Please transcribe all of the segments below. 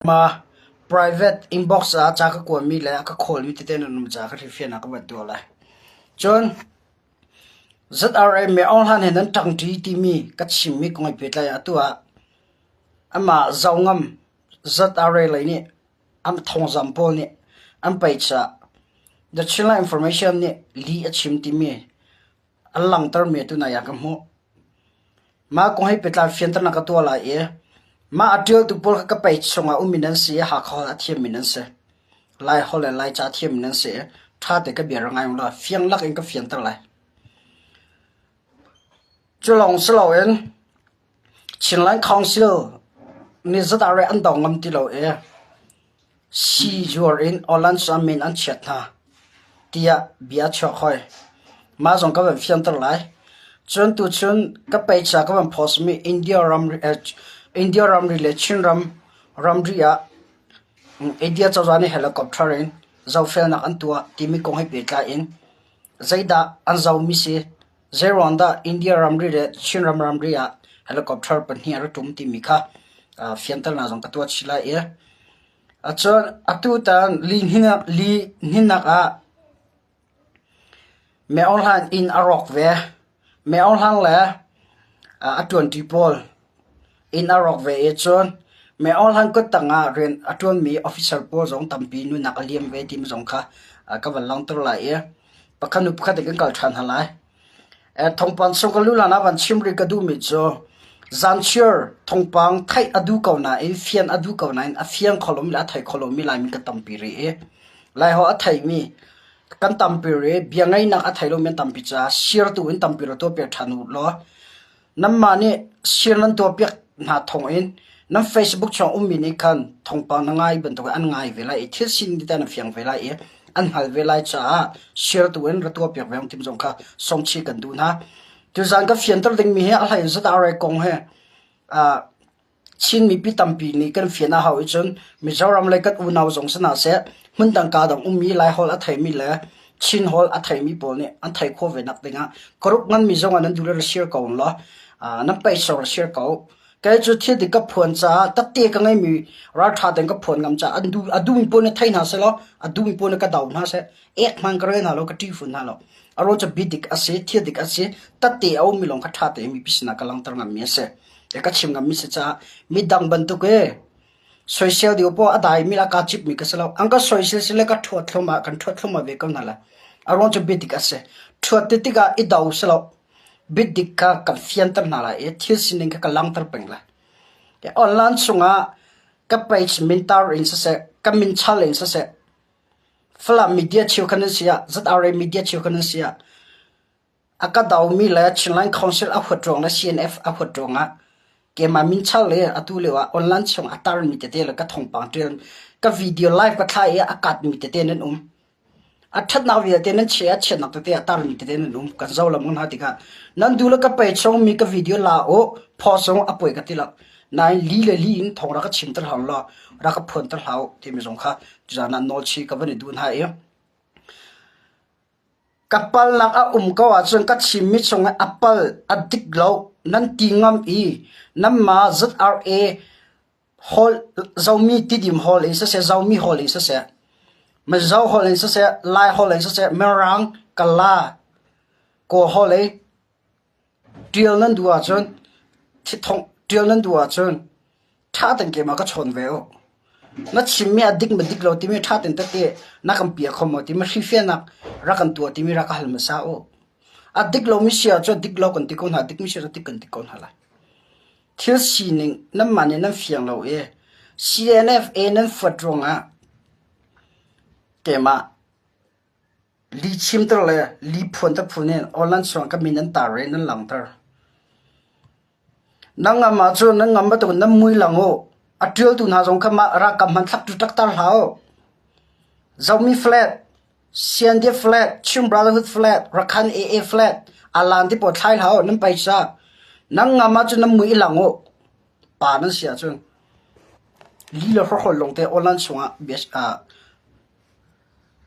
Ma private inbox ah ca ka kuami le a ka call-mi tete nan um caah ka hrilhfiahnak ka van tuah lai. Cun ZRA Min Aung Hlaing he nan ṭangṭi timi ka chimmi kong he pehtlai ah atu ah amah Zongam ZRA lei nih an thawngzam pawl nih an pei caah The Chinland Information nih lih a chim timi an langhtermi atu nai ah ka hmuh. Mah kong he pehtlai fianternak ka tuah lai i mah a ṭialtu pawl kha ka page chungah ummi nan si i Hakha holh a thiammi nan si. Lai holh le Laica a thiammi nan si i ṭha tein ka bia rak ngai u law fiang lakin ka fianter lai. Cu lawng si loin Chinland Council nih zadah an do ngam ti lo i Sii zuar in Orlands ah min an chiat hna tiah bia a chuak hoi. Mah zong ka van fianter lai. Cun tuchun ka page ah ka van post mi India ramri, India ramri le Chinram ramri ah India cozah nih helicopter in zohfelnak an tuah timi kong he pehtlai in zeidah an zohmi si, zeiruang dah India ramri le Chinram ramri ah helicopter pahnih a ra ṭum timi kha fianternak zong ka tuah chih lai i Cun atutan lihninnak ah meh-awhlan inn a rawk ve. Meh-awhlan le a ṭuanṭi pawl inn a rawk ve i cun meh-awhlan kuttang ah rian a ṭuanmi officer pawl zong tampi nunnak a liam ve timi zong kha ka van langhter lai i pakhat hnu pakhat in kan kal ṭhan hna lai. Thawngpang chung ka lu hlan ah van chim rih ka duhmi cu zanchiar thawngpang theih a duh ko nain fian a duh ko nain a fiang kho lomi le a thei kho lomi Laimi kan tampi rih i Laiholh a theimi kan tampi rih bia ngeihnak a thei lomi an tampi caah sirtu in tampi ra tuahpiak ṭhan u law Nanmah nih sir nan tuahpiak hna thawngin nan Facebook chung ummi nih khan thawngpang na ngai bantuk in an ngai ve lai i thil sining tete an fiang ve lai i an hngal ve lai caah share tu in ra tuahpiak ve tim zong kha sawmchih kan duh hna. Tuzaan ka fianter dingmi hi a hlei in ZRA kong he Chin mipi tampi nih kan fian a hau i cun Mizoram lei kan unau zong si hna seh, hmundang kaa dang ummi Laiholh a theimi le Chin holh a theimi pawl nih an theih khawh ve nak dingah group nganmi zong ah nan duh le ra share ko law nan paisor ra share ko. Kei cu thil dik ka phuan caah tatte ka ngeimi ralṭha tein ka phuan ngam caah an duh a duhmi pawl nih thei hna seh law a duhmi pawl nih ka do hna seh ek hman ka rel hna lo ka ṭih fun hna lo. A ruang cu bi dik a si, thil dik a si, tatte a ummi lawng kha ṭha tein mipi sinah ka langhter ngammi a si. Ka chim ngammi si caah midang bantuk i soisel ding poah a daimi le a kaa cipmi ka si lo. An ka soisel si le ka ṭhuat thluahmah kan ṭhuat thluahmah ve ko hna lai. A ruang cu biadik a si. Ṭhuat ti tikah i do si lo. Biadik kha kan fianter hna lai i thil sining kha ka langhter peng lai. Online chungah ka page min tar in siseh, ka min chal in siseh, Falam media cheukhat nan si ah, ZRA media cheukhat nan si ah, A ka domi le Chinland Council a huat ruang le CNF a huat ruangah keimah minchal le atu lio ah online chung a tarmi tete le ka thawngpang ṭial ka video live ka thlah i a katmi tete nan um. A ṭhatnak vialte nan chia a chiatnak tete a tarmi tete nan um. Kan zo lam hna tikah nan duh le ka pei chungmi ka video la u phaw sung a poi ka ti lo. Nain li le li in thawng rak ka chimter hlah law rak ka phuanter hlah u timi zong kha tuzaan ah nawl chi ka van i duh hna i Ka palnak a um ko ahcun ka chimmi chungah a pal, a dik lo nan ti ngam i nanmah ZRA holh Zomi Tidim holh in siseh, Zomi holh in siseh, Mizo holh in siseh, Lai holh in siseh, Mirang, Kala, Kawl holh i ṭial nan duh ahcun ṭial nan duh ahcun ṭha tein keimah ka chawn ve u. Na chimmi a dik ma dik lo timi ṭha tein tete na kan piah kho maw timi hrifiahnak rak kan tuah timi rak ka hal hmasa u. A dik lomi si ahcun dik lo kan ti ko hna, dikmi si ahcun dik kan ti ko hna lai. Thil sining nanmah nih nan fiang lo i CNFA nan fuat ruangah keimah Li chimter le li phuanter phun in online chungah ka min nan tar i nan langhter. Nan ngam ahcun nan ngam bantuk in nan mui lang u. A ṭialtu hna zong kha mah ralkap hmanthlak tu taktar hlah u. Zomi flat, CND flat, Chin Brotherhood flat, Rakhine AA flat, alan ti pawl thlai hlah u, nan paisa. Nan ngam ahcun nan mui i lang u. Pa nan si ahcun. Li le hrawkhrol lawngte online chungah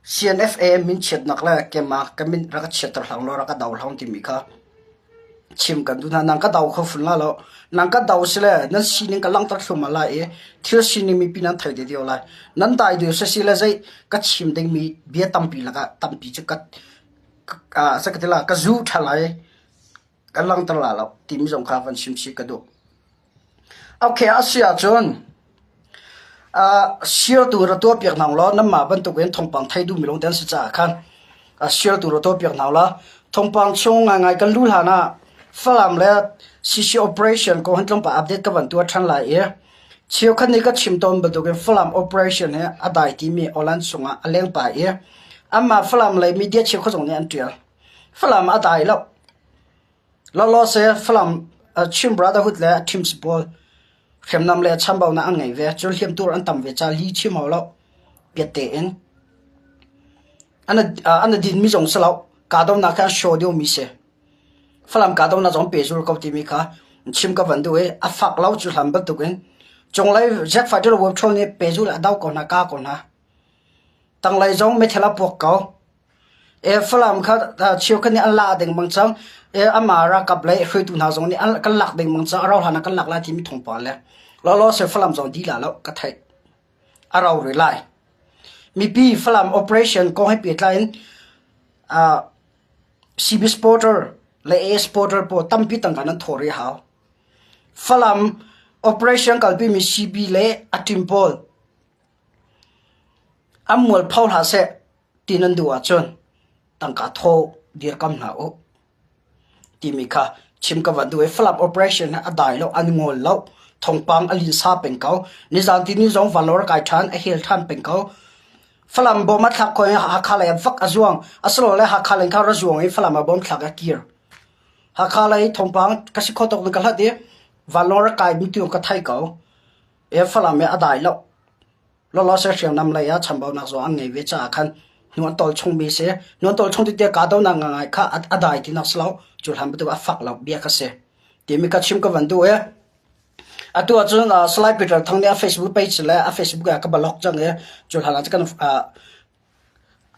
CNFA min chiatnak le keimah ka min rak ka chiatter hlah law rak ka do hlah timi kha. Chim kan duh hna. Nang ka do kho fun la lo. Nang ka do si le nan sining ka langhter thluahmah lai i thil sining mipi nan thei te dio lai. Nan dai deu si le zei ka chim dingmi bia tampi lakah tampi cu ka ka ti la ka zu ṭha lai ka langhter la lo timi zong kha van chim chih ka duh. Okay, a si ahcun Sirtu ra tuahpiak hna law nanmah bantukin thawngpang thei duhmi lawngte an si caah khan sirtu ra tuahpiak hna law thawngpang chung ngaingai kan luh hlan ah Falam le CC operation kong hin tlawmpal update ka van tuah ṭhan lai i cheukhat nih ka chim tawn bantukin Falam operation hi a dai timi online chungah a leng pah i anmah Falam lei media cheukhat zong nih an ṭial. Falam a dai lo. Lawlawse Falam Chin Brotherhood le Teams pawl hriamnam le chambaunak an ngei ve. Cun hliamtuar an tam ve ca li chim hau lo. Piat tein an an dinmi zong si lo. Kahdohnak kha an show deuhmi si. Falam kahdohnak zong pehzul ko timi kha chim ka van duh i a fak lo cu hlan bantukin cunglei jet fighter web troll nih pehzul a do ko hna ka ko hna. Tanglei zong meithal a puak ko. Falam kha cheukhat nih an la dengmang cang. Amah ralkap lei hruaitu hna zong nih an kan lak dengmang cang. A rau hlan ah kan lak lai timi thawngpang le lawlaw se Falam zong dih la lo ka theih. A rau rih lai. Mipi Falam operation kong he pehtlai in CB supporter le AA supporter pawl tampi tangka nan thawh rih hau. Falam operation kalpimi CB le a team pawl an mualpho hlah seh ti nan duh ahcun tangka thaw dirkam hna u timi kha chim ka van duh i Falam operation hi a dai lo an ngol lo thawngpang a linsa peng ko nizan tini zong vanlawng a kai ṭhan a hel ṭhan peng ko Falam bawm a thlak ko i Hakha lei ah vak a zuang asilole Hakha lei kha ra zuang i Falam ah bawm thlak a kir Hakha lei thawngpang ka si kho tuk ka hlat i vanlawng rak kai mi tu ka thei ko e Falam i a dai lo Lawlawse hriamnam lei ah chambaunak zong an ngei ve caah khan hnu an tawl chungmi si. Hnu an tawl chung ti kahdohnak ngangai kha a dai tinak si lo. Cu hlan bantuk a fak lo bia kha si. Timi ka chim ka van duh i atu ahcun Salai Peter Thang nih a Facebook page le a Facebook ah ka block cang i cu hlan ah kan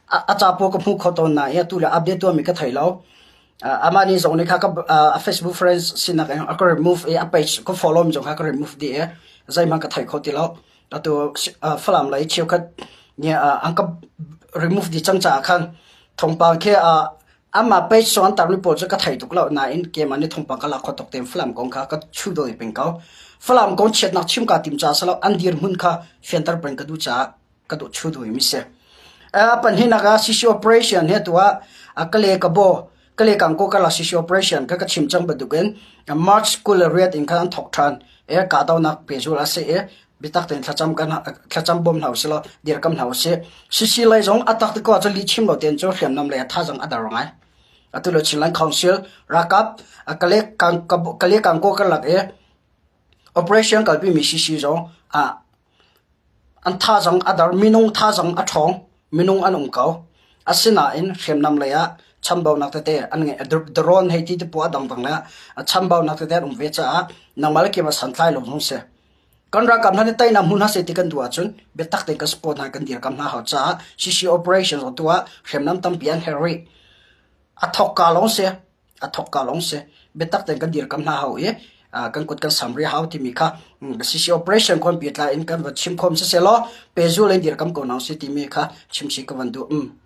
A capo ka hmu kho tawn nain atu le update tuahmi ka thei lo. Amah nih zong nih kha ka a Facebook friends sinak in a ka remove i a page ka follow mi zong kha ka remove dih i zeihmanh ka thei kho ti lo. Atu Falam lei cheukhat nih an ka remove dih cang caah khan thawngpang khi amah page song an tarmi pawl cu ka thei tuk lo nain keimah nih thawngpang ka lak kho tuk tein Falam kong kha ka chu doi peng ko. Falam kong chiatnak chim kaa tim caah si lo an dirhmun kha fianter peng ka duh caah ka duh chu duhmi si. Pahnihnak ah CC operation he tuah kale ka bo kale kang ko kala CC operation ka ka chim cang bantukin March 28 in khan an thok than e kahdohnak pehzul a si i biatak tein thlacam kan thlacam bawm hna usih law dirkam hna usih. CC lei zong a tak ti ko ahcun lih chim lo tein cu hriamnam lei ah thazang a dar ngai. Atu le Chinland Council ralkap kale kang kale kang ko karlak i operation kalpi mi CC zong An thazang a dar, minung thazang a ṭhawng, minung an um ko. Asinain hriamnam lei ah chambaunak tete an ngei. Drone hei ti te poah dangdang le chambaunak tete an um ve caah nangmah le keimah santlai lo zong si. Kan ralkap hna nih teinak hmun hna seh ti kan duh ahcun biatak tein kan support hna kan dirkam hna hau caah CC operation zong tu ah hriamnam tampi an herh rih. A thawkka lawng si. A thawkka lawng si. Biatak tein kan dirkam hna hau i kan kut kan sam rih hau timi kha CC operation kon pi tla in kan va chim khom siseh law pehzul in dirkam ko hna usih timi kha chim si ka van duh. Um.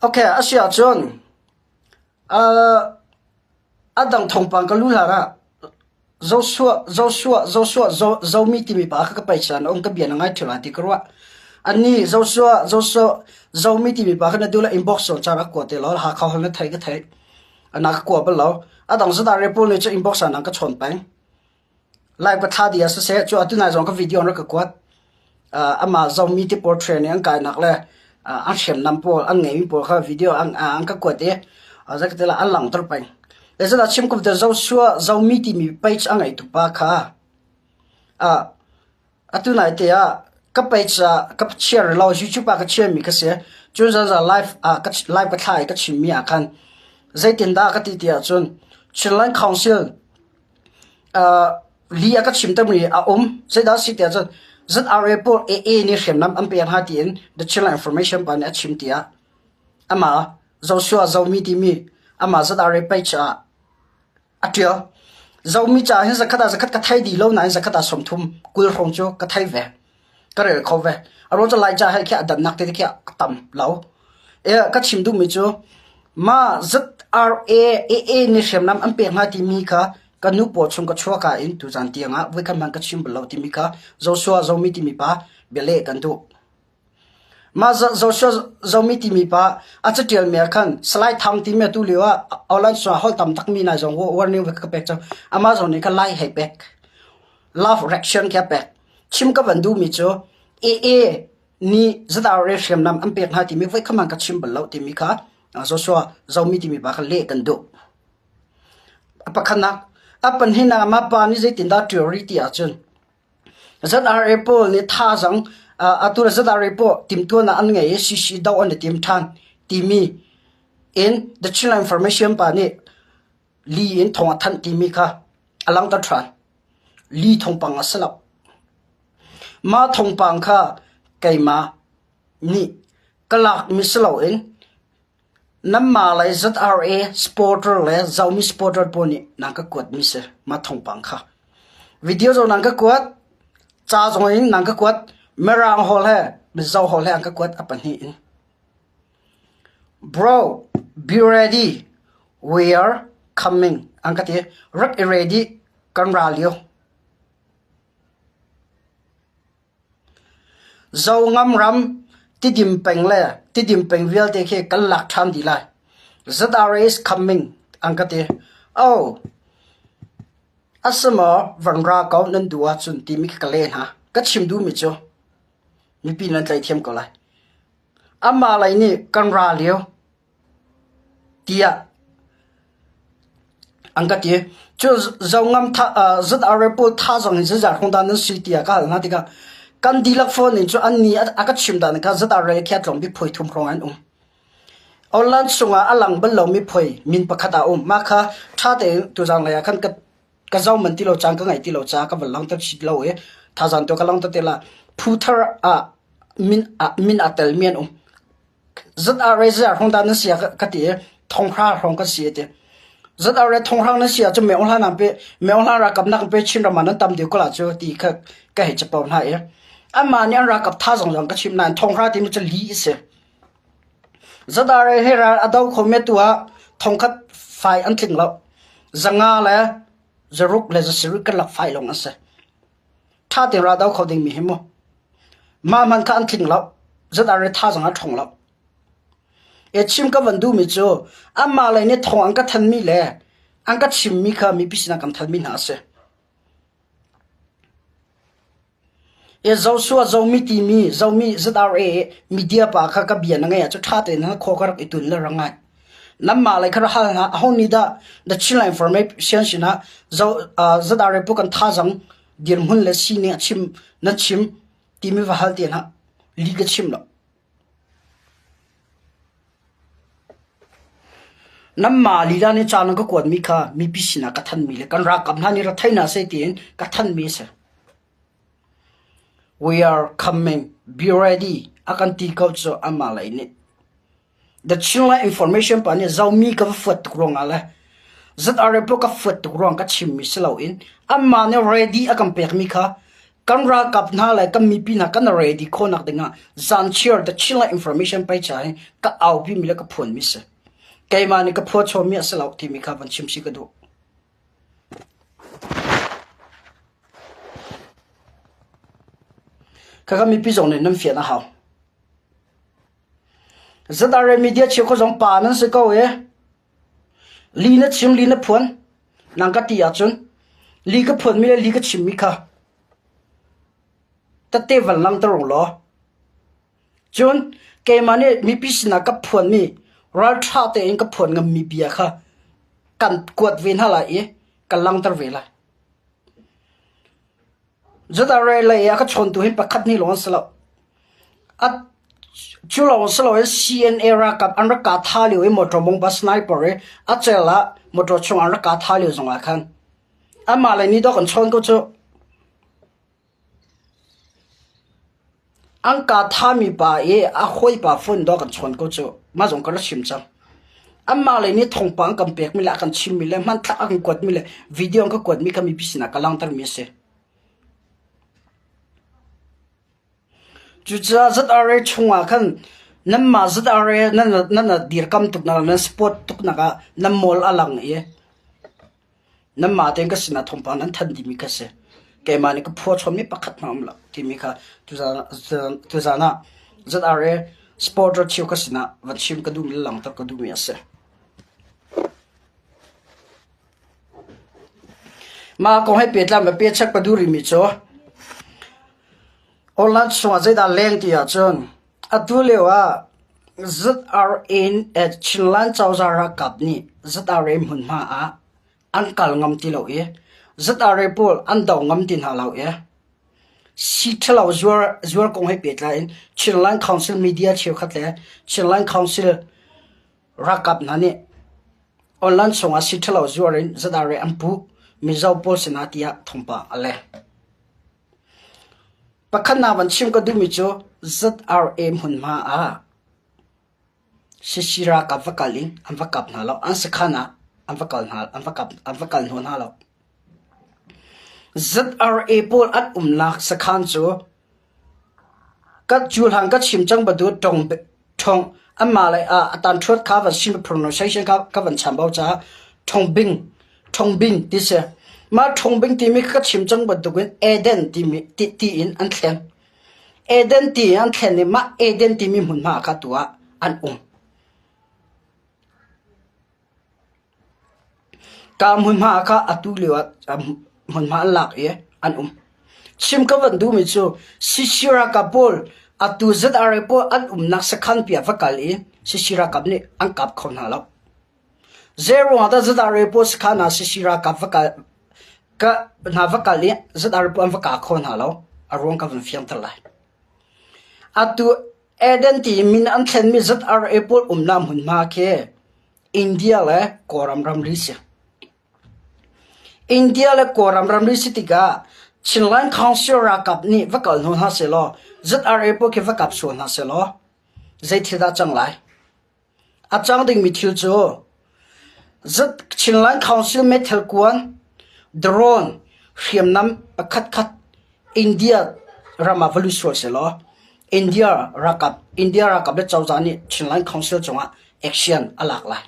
Okay, a si ahcun a dang thawngpang ka lu hlan ah Joshua, Joshua, Joshua, Zomi timi pa kha ka pei-chan a um ka bia na ngai ṭheo lai ti ka ruah. Annih Joshua, Joshua, Zomi timi pa kha na duh le inbox zong ca rak kua te law Hakha holh na theih ka theih. Na ka kua bal lo. A dang zadar repul nih cun inbox ah nang ka chawn peng. Live ka thla dih ah siseh, cu atu nai zong ka video an rak ka kuat. Amah Zomi ti pawl training an kainak le an hriamnam pawl an ngeimi pawl kha video an ka kuat i zeikatila an langhter peng. Zeidah chim kum te Joshua Zomi timi page a ngeitu pa kha atu nai te ah ka page ah ka share lo YouTube ah ka share mi ka si. Cun zanzan live ah ka live ka thla i ka chimmi ah khan zeitindah ka ti ti ahcun Chinland Council Li a ka chimtermi a um. Zeidah a si tiah cun ZRA pawl AA nih hriamnam an pek hna tiin The Chinland Information pa nih a chim tiah amah Joshua Zomi timi Amah ZRA page ah a ṭial. Zomi ca hin zakhat ah zakhat ka thei dih lo nain zakhat ah 30 kul hrawng cu ka thei ve. Ka rel kho ve. A ruang cu Laica he khi a dannak tete khi a tam lo. E, ka chim duhmi cu ma ZRA AA nih hriamnam an pek hna timi kha ka nu paw chung ka chuaka in tuzan tiang ah voikhat hmanh ka chim bal lo timi kha Joshua Zomi timi pa bialeh kan duh. Mah Joshua Zomi timi pa a caṭialmi ah khan Salai Thang timi atu lio ah Online sungah holh tam takmi nai zong warning ka pek cang. Amah zong nih khan lai hei pek. Love reaction khi a pek. Chim ka van duhmi cu AA nih ZRA hriamnam an pek hna timi voikhat hmanh ka chim bal lo timi kha Joshua Zomi timi pa kha leh kan duh. A pakhatnak, a pahnihnak mah pa nih zeitindah ṭial rih ti ahcun ZRA pawl nih thazaang atu le ZRA pawl timhtuahnak an ngei i CC doh an i tim ṭhan timi in The Chinland Information pa nih li in thawng a thanh timi kha a langhter ṭhan. Li thawngpang a si lo. Mah thawngpang kha keimah nih ka lakmi si loin Nanmah lei ZRA supporter le Zomi supporter pawl nih nan ka kuatmi si mah thawngpang kha. Video zong nan ka kuat, ca zong in nan ka kuat, Mirang holh he Mizo holh he an ka kuat a pahnih in. Bro, be ready. We are coming. An ka ti. Rak i ready kan ra lio. Zongam ram Tidim peng le Tidim peng vialte khi kan lak ṭhan dih lai. ZRA is coming an ka ti. Oh, a si maw van ra ko nan duh ahcun timi khi ka leh hna. Ka chim duhmi cu mipi nan tlaithiam ko lai. Amah lei nih kan ra lio. tiah an ka ti. Cu zongam ZRA pawl thazaang in zeizat hrawng dah nan si tiah ka hal hna tikah kan dihlak phone in cu an nih a ka chim dan kha ZRA khi a tlawm bik phui thum hrawng an um. Online chungah a lang bal lomi phui min pakhat a um. Mah kha ṭha tein tuzang lei ah khan ka ka zoh manh ti lo caan ka ngaih ti lo caah ka van langhter chih lo i thazaang tu ka langhter te la. Phu thar ah min ah min aa telmi an um. ZRA ziar hrawng dah nan si ka ti i thonghra hrawng kan si a ti. ZRA thonghra nan si ahcun Myo Hla nan pe Myo Hla ralkap nak pe Chin ram ah nan tam deuh ko la cu ti kha ka hei capo hna i anmah nih an ralkap tha zong zong ka chimh nain thonghra timi cu li a si. ZRA hi ral a do kho me tu ah thongkhat fai an tling lo. Zanga le zaruk le zasarih kan lak fai lawng an si. Ṭha tein ral do kho dingmi hi mu. Mah hmanh kha an tling lo. ZRA thazaang a ṭhawng lo. E chim ka van duhmi cu anmah lei nih thawng an ka thanmi le an ka chimmi kha mipi sinah kan thanmi hna a si. E Joshua Zomi timi Zomi ZRA media pa kha ka bia na ngei ahcun ṭha tein na khaw ka rak i tun le rak ngai. Nanmah lei kha rak hal hna. Aho nih dah the Chinland Information sinah ZRA pu kan thazaang dirhmun le sining a chim na chim timi va hal te hna. Li ka chim lo. Nanmah lila nih ca nan ka kuatmi kha mipi sinah ka thanmi le kan ralkap hna nih ra thei hna seh tiin ka thanmi a si. We are coming. Be ready. A kan ti ko cu anmah lei nih. The Chinland Information pa nih Zomi ka va fuat tuk ruangah le ZRA pawl ka fuat tuk ruang ka chimmi si loin anmah nih ready a kan pekmi kha kan ralkap hna le kan mipi hna kan ready khawhnak dingah zanchiar The Chinland Information pei ca hi ka aupimi le ka phuanmi si. Keimah nih ka phuachawmmi a si lo timi kha van chim si ka duh. Khakha mipi zong nih nan fian a hau. ZRA media cheukhat zong pa nan si ko i li na chim li na phuan nang ka ti ahcun li ka phuanmi le li ka chimmi kha tette van langhter u law cun keimah nih mipi sinah ka phuanmi ralṭha tein ka phuan ngammi bia kha kan kuat ve hna lai i ka langhter ve lai. ZRA lei ah ka chawntu hi pakhat nih lawng an si lo. A cu lawng si loin CNA ralkap an rak kah tha lio i motor mong sniper i a cel ah motor chung an rak kah tha lio zong ah khan anmah lei nih dawk an chawn ko cu. An kah thami pa i a hawipa phone dawk an chawn ko cu. Mah zong ka rak chim cang. Anmah lei nih thawngpang an kan pekmi le a kan chimmi le hmanthlak a kan kuatmi le video an ka kuatmi kha mipi sinah ka langhtermi a si. Cucaah ZRA chungah khan nanmah ZRA nan nan dirkam tuknak nan support tuknak ah nan mawl a lang i nanmah tein ka sinah thawngpang nan thanh dihmi kha si. Keimah nih ka phuachawmmi pakhat hmanh a um lo timi kha tuzan ah ZRA supporter cheu ka sinah van chim ka duhmi le langhter ka duhmi a si. Mah kong he pehtlai in pehchap ka duh rihmi cu online chungah zeidah leng ti ahcun atu lio ah ZRA Chinland cozah ralkap nih ZRA hmunhma ah an kal ngam ti lo i ZRA pawl an do ngam ti hna lo i sii ṭhalo zuar kong he pehtlai in Chinland Council media cheukhat le Chinland Council Ralkap hna nih online chungah sii ṭhalo zuar in ZRA an puh. Mizo pawl sinah tiah thawngpang a leng. Pakhatnak van chim ka duhmi cu ZRA hmunhma ah CC ralkap va kal in an va kap hna lo. An sakhan ah an va kal hna an va kap an va kal hnawh hna lo. ZRA pawl an umnak sakhan cu Ka cuhlan ka chim cang bantuk ṭhong anmah lei ah a tanṭhuat kha van sim pronunciation kha ka van chambau caah ṭhongbing ṭhongbing ti si. Mah ṭhongbing timi ka chim cang bantukin Eden timi ti in an thlen. Eden ti in an thlen i mah Eden timi hmunhma kha tu ah an um. Ka hmunhma kha atu lio ah hmunhma an lak i an um. Chim ka van duhmi cu CC ralkap pawl atu ZRA pawl an umnak sakhan pi ah va kal i CC ralkap nih an kap kho hna lo. Zeiruang ah dah ZRA pawl sakhan ah CC ralkap va kal ka hna va kal i ZRA pawl an va kah kho hna lo? A ruang ka van fiangter lai. Atu Eden ti min an thlenmi ZRA pawl umnak hmunhma khi India le Kawlram ramri si. India le Kawlram ramri si tikah Chinland Council ralkap nih va kal hnu hna sehlaw ZRA pawl khi va kap sual hna sehlaw zei thil dah cang lai? A cang dingmi thil cu Chinland Council meithal kuan, drone, hriamnam pakhatkhat India ram ah va lut sual sehlaw India ralkap India ralkap le cozah nih Chinland Council cungah action a lak lai.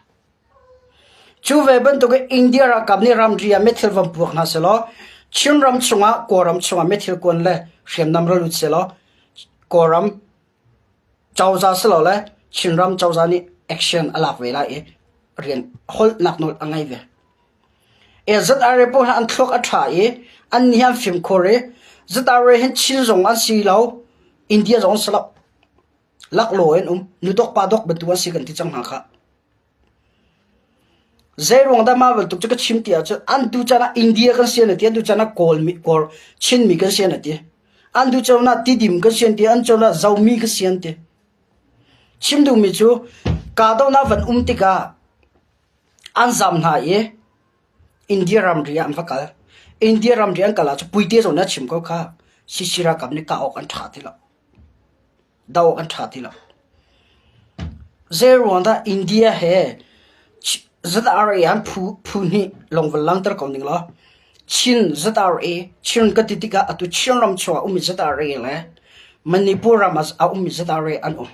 Cu ve bantukin India ralkap nih ramri ah meithal van puak hna sehlaw Chinram chungah Kawlram chungah meithal kuan le hriamnam ra lut sehlaw Kawlram Cozah silole Chinram cozah nih action a lak ve lai i rian holhnak nawl a ngei ve. ZRA pawl hi an thluak a ṭha i an nih an fimkhur i ZRA hin Chin zong an si lo, India zong an si lo. Laklaw in um, nudok pa dok bantuk an si kan ti cang hna khah. Zeiruang dah mah bantuk cu ka chim ti ahcun an tu caan ah India kan si an ti, an tu caan ah Kawlmi, Kawl, Chinmi kan si an ti. An tu caan ah Tidim kan si an ti, an caan ah Zomi kan si an ti. Chim duhmi cu kahdohnak van um tikah an zam hna i India ramri ah an va kal. India ramri an kal ahcun puite zong nih a chim ko kha. CC ralkap nih kah awk an ṭha ti lo. Do awk an ṭha ti lo. Zeiruang dah India he ZRA an phu phu hnih lawng van langhter ko ning law Chin ZRA Chin ka ti tikah atu Chinram chungah ummi ZRA le Manipur ram ah a ummi ZRA an um.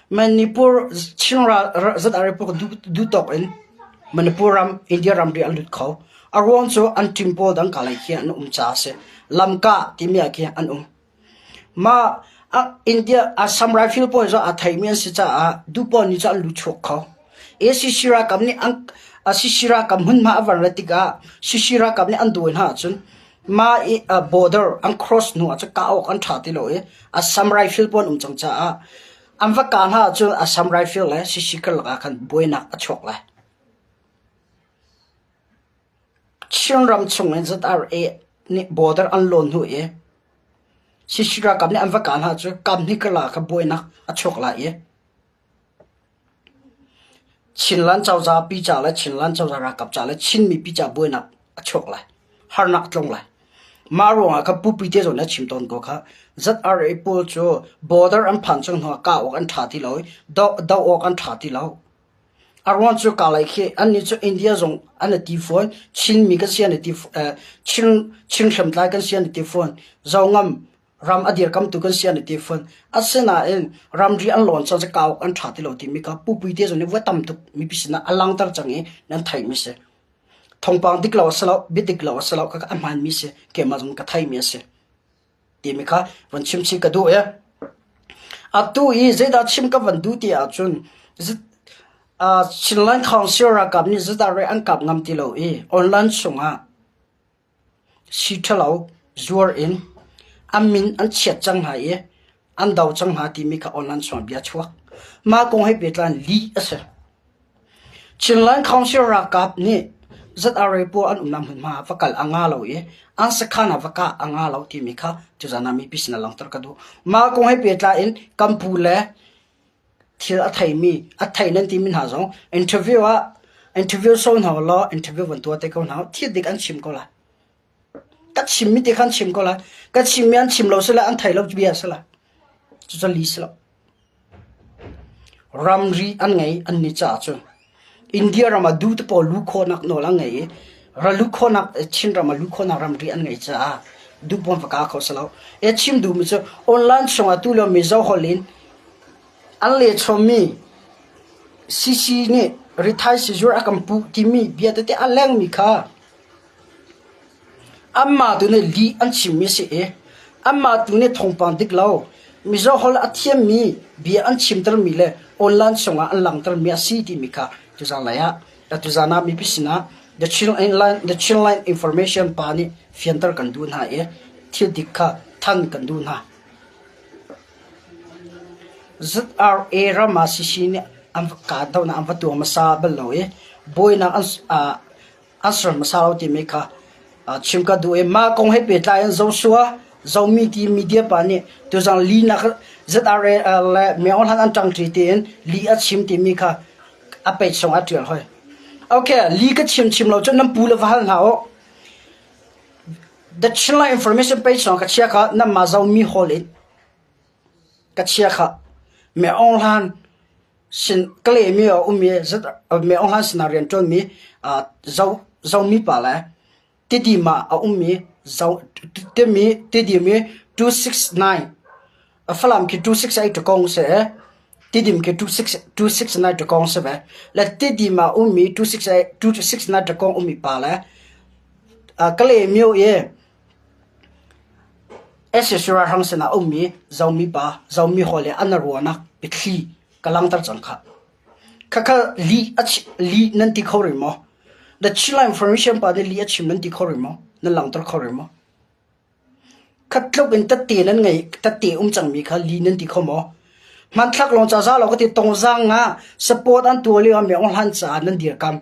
Manipur Chin ZRA pawl duh tawk in Manipur ram India ramri an lut kho. A ruang cu an team pawl dang ka lei khi an um caah a si. Lamka timi ah khin an um. Mah India Assam Rifle pawl cu aa theimi an si caah duhpoah nih cun an lut chuak kho. ACC ralkap nih an CC ralkap hmunhma a van rat tikah CC ralkap nih an dawi hna ahcun mah i border an cross hnu ah cun kah awk an ṭha ti lo i Assam Rifle pawl an um cang caah an va kah hna ahcun Assam Rifle le CC karlak ah khan buainak a chuak lai. Chinram chung in ZRA nih border an lawn hnu i CC ralkap nih an va kah hna cu kamhnih karlak ah khan buainak a chuak lai i Chinland cozah pi ca le Chinland cozah ralkap ca le Chin mipi ca buainak a chuak lai. Harnak a tlung lai. Mah ruangah khan Pupi te zong nih a chim tawn ko kha. ZRA pawl cu border an phan chung hnu ah kah awk an ṭha ti lo i doh awk an ṭha ti lo. A ruang cu Kalay khi annih cu India zong an i ti fawn, Chinmi kan si an i ti Chin Chin hriamtlai kan si an i ti fawn, Zongam ram a dirkamtu kan si an i ti fawn. Asinain ramri an lawn cang cu kauk an ṭha ti lo timi kha Pupui te zong nih voi tam tuk mipi sinah a langhter cang i nan theihmi si. Thawngpang dik lo a si lo, bia dik lo a si lo, khakha a hmaanmi si, keimah zong ka theimi a si. Timi kha von chim chih ka duh i atu i zeidah chim ka van duh ti ahcun Chinland Council ralkap nih zeidah re an kap ngam ti lo i online chungah si ṭhalo zuar in an min an chiat cang hna i an do cang hna timi kha online chungah bia chuak. Mah kong he pehtlai in lih a si. Chinland Council ralkap nih ZRA pawl an umnak hmunhma ah va kal a nga lo i an sakhan ah va kah a nga lo timi kha tuzan ah mipi sin ah langhter ka duh. Mah kong he pehtlai in kan pu le thil a theimi a thei nan timi hna zong interview ah interview so hna law interview van tuah te ko hna thil dik an chim ko lai. Ka chimmi te kha an chim ko lai. Ka chimmi an chim lo sile an thei lo bia si lai. Cucu li si lo. Ramri an ngei an ni caah cun India ram ah duh te pawl luh khawhnak nawl an ngei i ra luh khawhnak Chinram ah luh khawhnak ramri an ngeih caah duh pawn va ka kho si lo. E chim duhmi cu online chungah tulio Mizo holh in an lehchawmmi CC nih rithai sizur a kan puh timi bia tete a lengmi kha Anmah tu nih lih an chimmi a si i anmah tu nih thawngpang dik lo, Mizo holh a thiammi bia an chimtermi le online chungah an langhtermi a si timi kha tuzan lei ah tuzan ah mipi sinah The Chinland, The Chinland Information pa nih fianter kan duh hna i thil dik kha than kan duh hna. ZRA ram ah CC nih an va kahdohnak an va tuah hmasa bal lo i buainak an an ser hmasa lo timi kha chim ka duh i mah kong he pehtlai in Joshua Zomi ti media pa nih tuzang li nak ZRA le Myo Hlan an ṭangṭi tiin li a chim timi kha a page song a ṭial hoi. Okay, li ka chim chim lo cu nan pu le va hal hna u. The Chinland Information page song ka chia kha nan mah Zomi hall in ka chia kha Myo Hlan sin ka lehmi a um i Me Aung Hlaing sinah rianṭuanmi zo zomi pa le Tidim ah a ummi zo timi Tidim i 269 Falam khi 268 ṭakong si i Tidim khi 269 ṭakong si ve. Le Tidim ah ummi 268 269 ṭakong ummi pa le Kalay myo i SSC ralhrang sinah a ummi Zomi pa Zomi hawi le an ruahnak biathli ka langhter cang khah. Khakha lih a lih nan ti kho rih maw? The Chinland Information pa nih lih a chim nan ti kho rih maw? Nan langhter kho rih maw? Khat tluk in tatte nan ngei tatte um cangmi kha lih nan ti kho maw? Hmanthlak lawng ca za lo ka ti tongzang ah support an tuah lio ah Myo Hlan caah nan dirkam.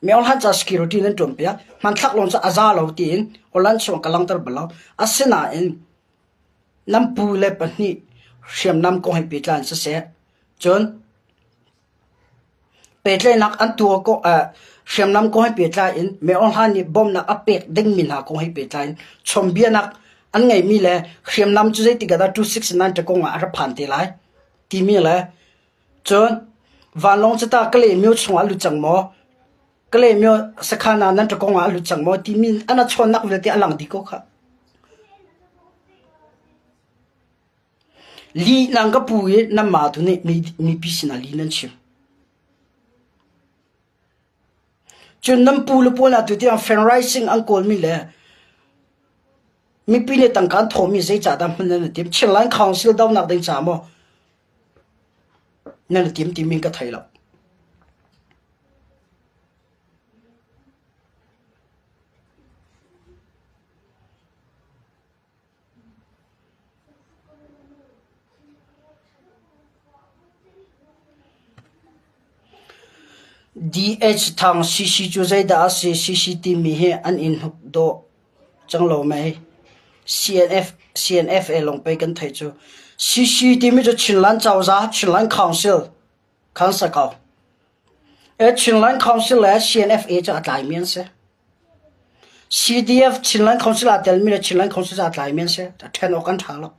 Myo Hlan ca security nan ṭuan piak. Hmanthlak lawng ca a za lo tiin Holland chung ka langhter bal lo. Asinain Nan pu le pahnih hriamnam kong he pehtlai in siseh, cun pehtlaihnak an tuah ko hriamnam kong he pehtlai in Myo Hlan nih bawmhnak a pek dingmi hna kong he pehtlai in chawnbianak an ngeihmi le hriamnam cu zeitik ah dah 269 ṭakong ah a ra phan te lai timi le cun vanlawng cu tah Kalaymyo chungah a lut cang maw? Kalaymyo sakhan ah nan ṭakong ah a lut cang maw timi an a chawnnak vialte a lang dih ko khah. Lih nang ka pu i nanmah tu nih mipi sinah lih nan chim. Cun nan pu le pawl ah tutiang fundraising an kawlmi le mipi nih tangka an thawhmi zeicahdah hman nan i tim? Chinland Council donak ding ca maw nan i tim timi ka thei lo. DH Thang CC cu zeidah a si? CC timi hi an in hnuk dawh cang lo mei? CNF CNFA lawng pei kan theih cu. CC timi cu Chinland Cozah, Chinland Council khan sa ko. Chinland Council le CNFA cu a tlaimi an si. CDF Chinland Council aa telmi le Chinland Council aa tlaimi an si. A ṭhen awk an ṭha lo.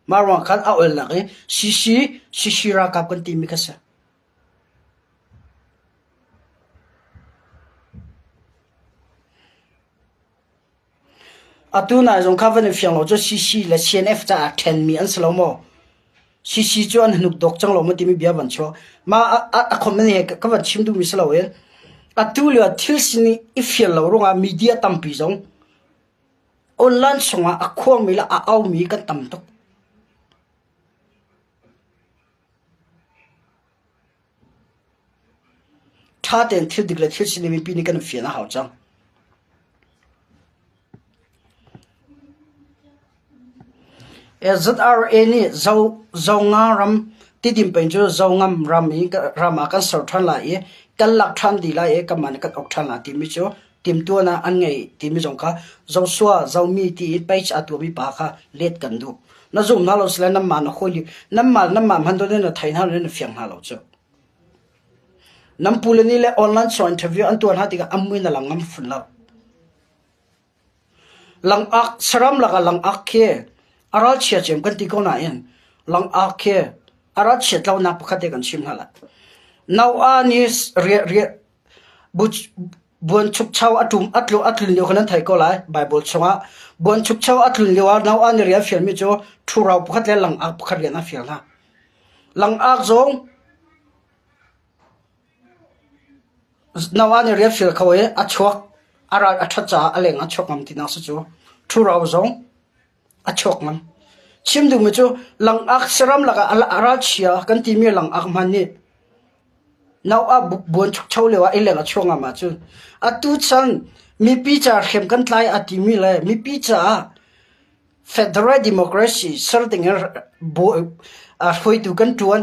Mah ruang khan a olnak i CC CC ralkap kan timi kha si. Atu nai zong kha van i fiang lo cu CC le CNF caah ṭhenmi an si lo maw? CC cu an hnuk dawk cang lo maw timi bia van chuak. Mah a comment he ka van chim duhmi si loin atu lio ah thil sining i fian lo ruangah media tampi zong online chungah a khuangmi le a aumi kan tam tuk. Ṭha tein thil dik le thil sining mipi nih kan fian a hau cang. ZRA nih Zonga ram Tidim peng cu Zongam ram i ram ah kan ser ṭhan lai i kan lak ṭhan dih lai i kanmah nih kan uk ṭhan lai timi cu timhtuahnak an ngei timi zong kha Joshua Zomi ti in page a tuahmi pa kha let kan duh. Na zum hna lo sile nanmah na hawi nanmah nanmah hman dawt in na thei hna lo na fiang hna lo cu. Nan pule nih le online show interview an tuah hna tikah an mui na lang ngam fun lo. Langak saram lakah langak khi a ralchia cem kan ti ko nain langak khi a ralchiat lonak pakhat te kan chim hna lai. Noah nih buanchukcho a ṭum a tlu a tlun lio kha nan thei ko lai Bible chungah buanchukcho a tlun lio ah Noah nih rian fialmi cu ṭhuro pakhat le langak pakhat rian a fial hna. Langak zong Noah nih rian fial kho i a chuak a ral a ṭhat caah a leng ah chuak ngam tinak si cu. Ṭhuro zong a chuak ngam. Chim duhmi cu langak saram lakah a ralchia kan timi langak hmanh nih Noah buanchukcho lio ah i leng a chuak ngam ahcun atu chan mipi ca hrem kan tlai a timi le mipi caah federal democracy ser ding in hruaitu kan ṭuan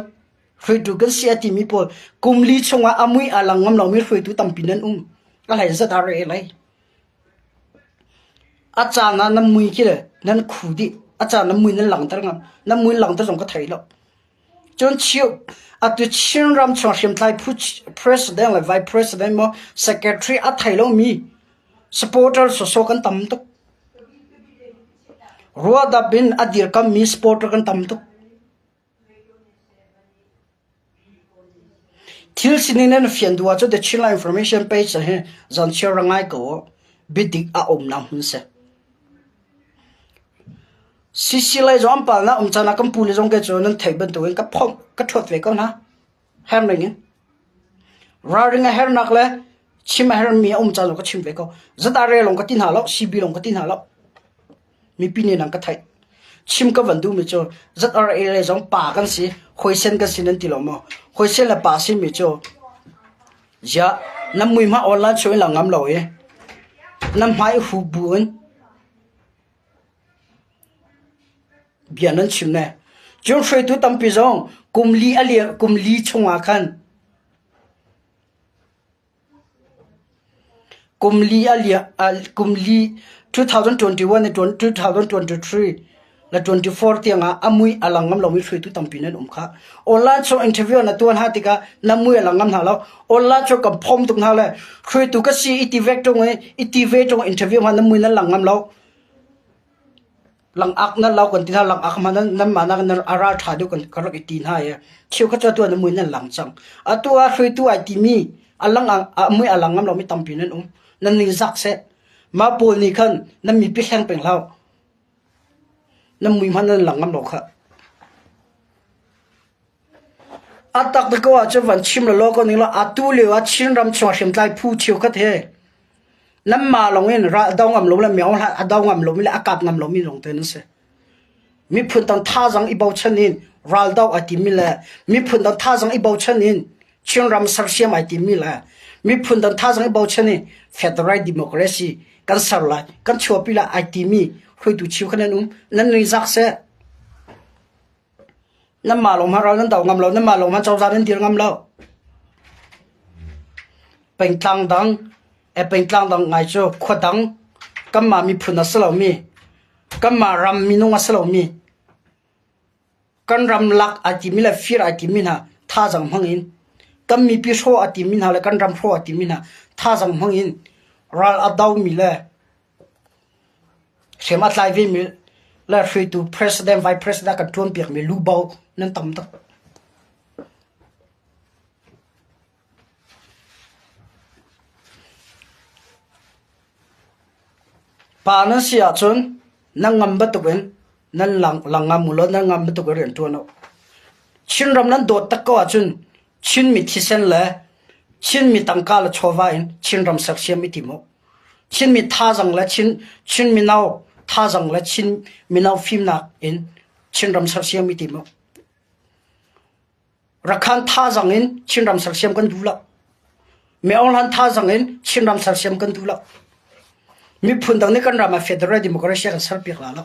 Hruaitu kan si a timi pawl kum li chungah a mui a lang ngam lomi hruaitu tampi nan um. A hlei zat a re lai. A caan ah nan mui khi le nan khu dih. A caan nan mui nan langter ngam. Nan mui langter zong ka thei lo. Cun chiu atu Chin ram chung hriamtlai phu president le vice president maw secretary a thei lomi supporter soso kan tam tuk. Ruahdap in a dirkammi supporter kan tam tuk. Thil sining nan fian duh ahcun The Chinland Information page hi zanchiar ra ngai ko u. Biadik a umnak hmun si. CC lei zong an palnak um caan ah kan pu le zong ke cu nan theih bantukin ka phomh ka ṭhuat ve ko hna. Her ning in. Ralring a hernak le chim a hermi a um caan zong ka chim ve ko. Zat-are lawng ka ti hna lo, CB lawng ka ti hna lo. Mipi nih nan ka theih. Chim ka van duhmi cu ZRA le zong pa kan si, huaisen kan si nan ti lo maw? Huaisen le pa simi cu ziah nan mui hmah online chung in lang ngam lo i nan hmai hu bu in bia nan chim ne. Cun hruaitu tampi zong kum li a kum li chungah khan Kum li a kum li 2021 le 2023 le 24 tiangah a mui a lang ngam lomi hruaitu tampi nan um kha. Online chung interview na tuan ha tikah na mui a lang ngam hna lo. Online chung kan phom tuk hna le hruaitu ka si i ti vek ṭung i i ti ve ṭung interview hma na mui nan lang ngam lo. Langak nan lau kan ti hna langak hma nan nan mah nak nan a ral ṭha deuh kan ka rak i ti hna i cheu kha cu atu ah na mui nan lang cang. Atu ah hruaitu ai timi a lang a mui a lang ngam lomi tampi nan um. Nan ning zak seh. Mah pawl nih khan nan mipi hleng peng hlah. Nan mui hmanh nan lang ngam lo khah. A tak te ko ahcun van chim lawlaw ko ning law atu lio ah Chinram chung hriamtlai phu cheukhat he nanmah lawng in ral a do ngam lo le myo hlah a do ngam lomi le a kap ngam lomi lawng te nan si. Miphun dang thazaang i bochan in ral do ai timi le miphun dang thazaang i bochan in Chinram sersiam ai timi le miphun dang thazaang i bochan in federal democracy kan ser lai kan chuahpi lai ai timi hruaitu cheukhat nan um nan ningzak seh. Nanmah lawng hmanh ral nan do ngam lo, nanmah lawng hmanh cozah nan dir ngam lo. Pengtlang dang, eh pengtlang dang ngai cu khua dang kanmah miphun a si lomi, kanmah ram minung a si lomi, kan ram lak ai timi le fir ai timi hna thazaang hmang in kan mipi hrawh a timi hna le kan ram hrawh a timi hna thazaang hmang in ral a domi le Hriam a tlai vemi le hruaitu president, vice president kan ṭuanpiakmi lubo nan tam tuk. Pa nan si ahcun nan ngam bantukin nan lang lang ngam u law nan ngam bantukin rian ṭuan u. Chinram nan dawt tak ko ahcun Chinmi thisen le Chinmi tangka le chawva in Chinram sersiam i tim u. Chinmi thazang le Chin Chin mino thazang le Chin mino fimnak in Chinram sersiam i tim u. Rakhan thazang in Chinram sersiam kan duh lo. Meohlan thazang in Chinram sersiam kan duh lo. Miphun dang nih kan ram ah federal democracy kan serpiak la lo.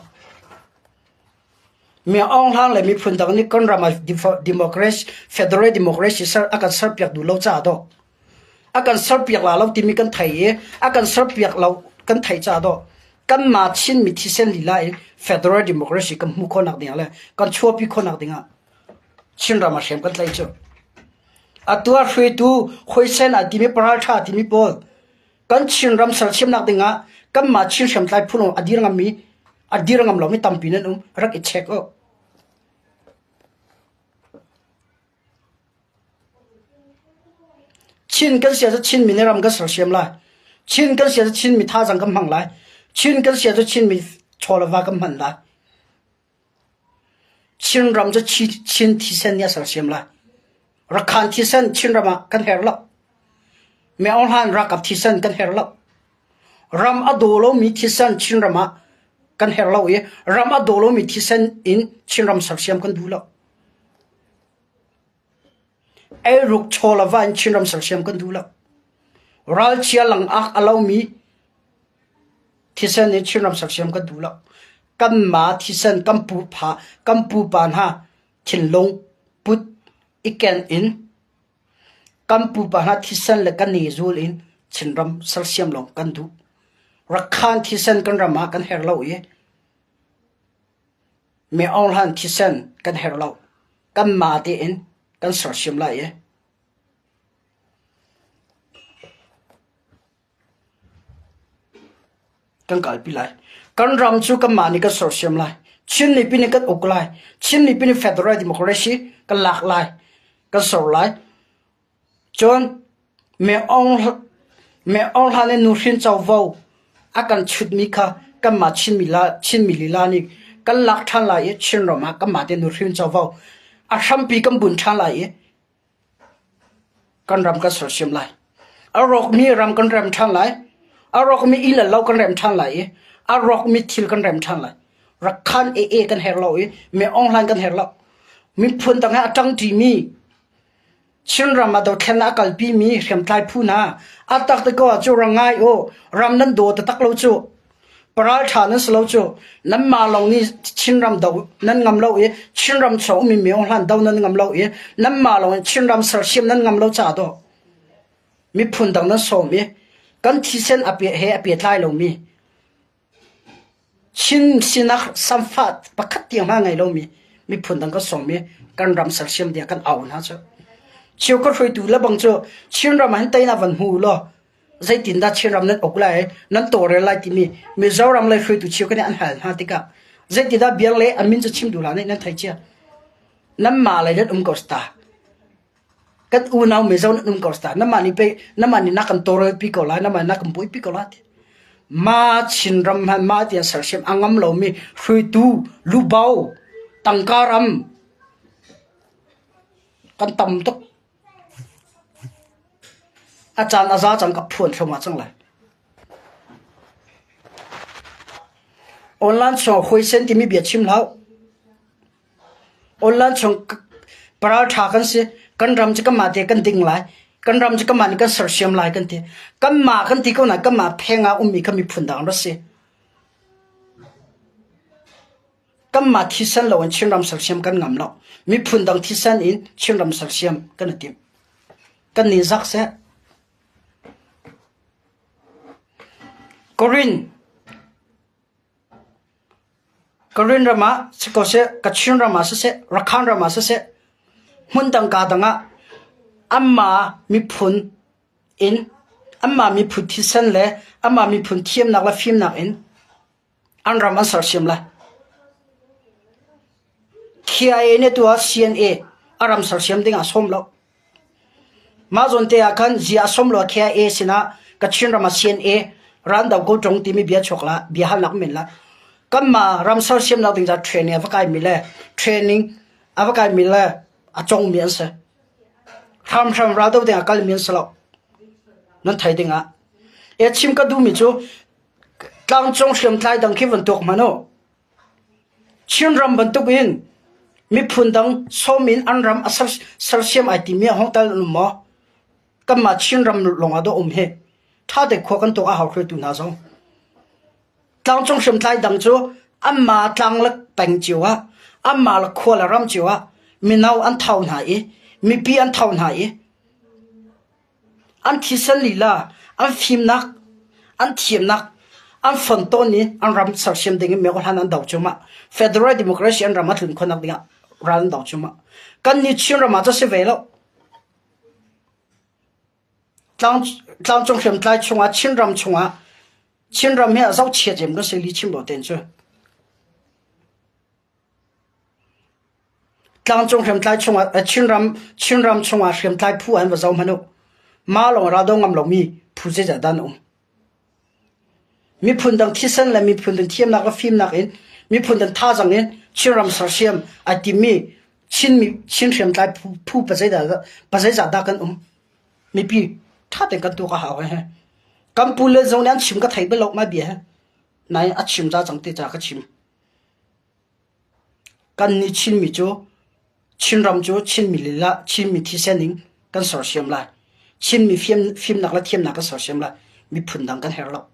Meohlan le miphun dang nih kan ram ah democracy federal democracy ser a kan serpiak duh lo caah dawh. A kan serpiak la lo timi kan thei i a kan serpiak lo kan theih caah dawh. Kanmah Chinmi thisen lila in federal democracy kan hmuh khawhnak ding ah le kan chuahpi khawhnak ding ah Chinram ah hrem kan tlaih cu. Atu ah hruaitu huaisen ah timi paralṭha timi pawl kan Chinram sersiamnak dingah kanmah Chin hriamtlai phu lawng a dir ngammi a dir ngam lomi tampi nan um rak i check u. Chin kan sia cu Chinmi nih ram kan sersiam lai. Chin kan sia cu Chinmi thazaang kan hmang lai. Chin kan sia cu Chinmi chaw le va kan hman lai. Chinram cu Chin thisen nih a sersiam lai. Rakhan thisen Chinram ah kan herh lo. Meohlan ralkap thisen kan herh lo. Ram a daw lomi thisen Chinram ah kan herh lo i ram a daw lomi thisen in Chinram sersiam kan duh lo. Eiruk chaw le va in Chinram sersiam kan duh lo. Ralchia langak a lomi Thisen in Chinram sersiam kan duh lo. Kanmah thisen kan pupa kan pupa hna thinlung put i ken in kan pupa hna thisen le kan i zul in Chinram sersiam lawng kan duh. Rakhan thisen kan ram ah kan herh lo i Me Aung Hlan thisen kan herh lo. Kanmah tein kan sersiam lai i Kan kalpi lai. Kan ram cu kanmah nih kan sersiam lai. Chin mipi nih kan uk lai. Chin mipi nih federal democracy kan lak lai. Kan ser lai. Cun Me Aung Me Aung Hlan nih nuhrin covo a kan chutmi kha kanmah Chinmi la Chinmi lila nih kan lak ṭhan lai i Chinram ah kanmah te nuhrin covo a hrampi kan bunh ṭhan lai i Kan ram kan sersiam lai. A rawkmi ram kan rem ṭhan lai. A rawkmi inn le lo kan rem ṭhan lai i a rawkmi thil kan rem ṭhan lai. Rakhan ee kan herh lo i me ong kan herh lo. Miphun dang he a ṭangṭimi Chinram ah dothlennak a kalpimi hriamtlai phu hna a tak te ko ah cu ra ngai u ram nan daw taktak lo cu Paralṭha nan si lo cu nanmah lawng nih Chinram do nan ngam lo i Chinram chung ummi mi hlan do nan ngam lo i nanmah lawng in Chinram sersiam nan ngam lo ca dawh miphun dang nan sawm i kan thisen a pe he a pehtlai lomi Chin sinak samfa pakhat tiang hna ngei lomi miphun dang kan sawm i kan ram sersiam ding kan au hna cu. Cheu ka hruaitu le bang cu Chinram ah hin teinak van hmu law zeitindah Chinram nan uk lai nan tawlrel lai timi Mizoram lei hruaitu cheukhat nih an hal hna tikah zeitindah biang le a min cu chim duh hlah nih nan thei cia nanmah lei nan um ko sta kan unau Mizo nan um ko sta nanmah nih pei nanmah nih na kan tawlrel pi ko lai nanmah nih na kan buaipi ko lai ti ma Chinram hmanh ma tiang sersiam a ngam lomi hruaitu lubau tangka ram kan tam tuk A caan a za cang ka phuan thluahmah cang lai. Online chung huaisen timi bia chim hlah. Online chung paral ṭha kan si. Kan ram cu kanmah te kan ding lai. Kan ram cu kanmah nih kan sersiam lai kan ti. Kanmah kan ti ko nain kanmah pheng ah ummi kha miphun dang an si. Kanmah thisen loin Chinram sersiam kan ngam lo. Miphun dang thisen in Chinram sersiam kan i tim. Kan nih zak seh. Korin Korin ram ah si ko seh, Kachin ram ah siseh, Rakhan ram ah siseh, hmun dang ka dang ah anmah miphun in anmah miphun thisen le anmah miphun thiamnak le fimnak in An ram an sersiam lai. KIA nih tu ah CNA a ram sersiam ding ah sawm lo. Mah zawn te ah khan zia a sawm lo KIA sinah Kachin ram ah CNA. Rando ko ṭong timi bia chuak la, bia halnak men la. Kanmah ram sersiamnak ding ca training a va kaimi le training a va kaimi le a congmi an si. Hramhram raldo ding a kalmi an si lo. Nan thei ding ah. E chim ka duhmi cu tlangcung hriamtlai dang khi van tuak hmanh u. Chinram bantuk in miphun dang sawm in an ram a sersiam ai timi a hong tal an um maw? Kanmah Chinram lawng ah dah um hi. Ṭha te khua kan tuak a hau hruaitu hna zong. Tlangcung hriamtlai dang cu anmah tlang le peng cio ah, anmah le khua le ram cio ah mino an tho hna i mipi an tho hna i an thisen lila, an fimnak, an thiamnak an fon tawn i an ram sersiam ding in meko hlan an do cuahmah. Federal Democracy an ram a tlun khawhnak dingah ral an do cuahmah. Kan nih Chinram ah cu si ve lo. Tlangcung hriamtlai chungah Chinram chungah Chinram hi a zohchia cem kan si li chim lo ten cu. Tlangcung hriamtlai chungah Chinram Chinram chungah hriamtlai phu an va zoh hmanh u. Mah lawng raldo ngam lomi phu zeizat dah an um. Miphun dang thisen le miphun dang thiamnak le fimnak in miphun dang thazaang in Chinram sersiam ai timmi Chin Chin hriamtlai phu, phu pazeizah dah kan um. Mipi ṭha tein kan tuak a hau he. Kan pu le zong nih an chim ka thei bal lo ma bia he. Nai a chim ca cang te ca ka chim. Kan nih Chinmi cu Chinram cu Chinmi lila Chinmi thisen in kan sersiam lai. Chinmi fimnak le thiamnak kan sersiam lai. Miphun dang kan herh lo.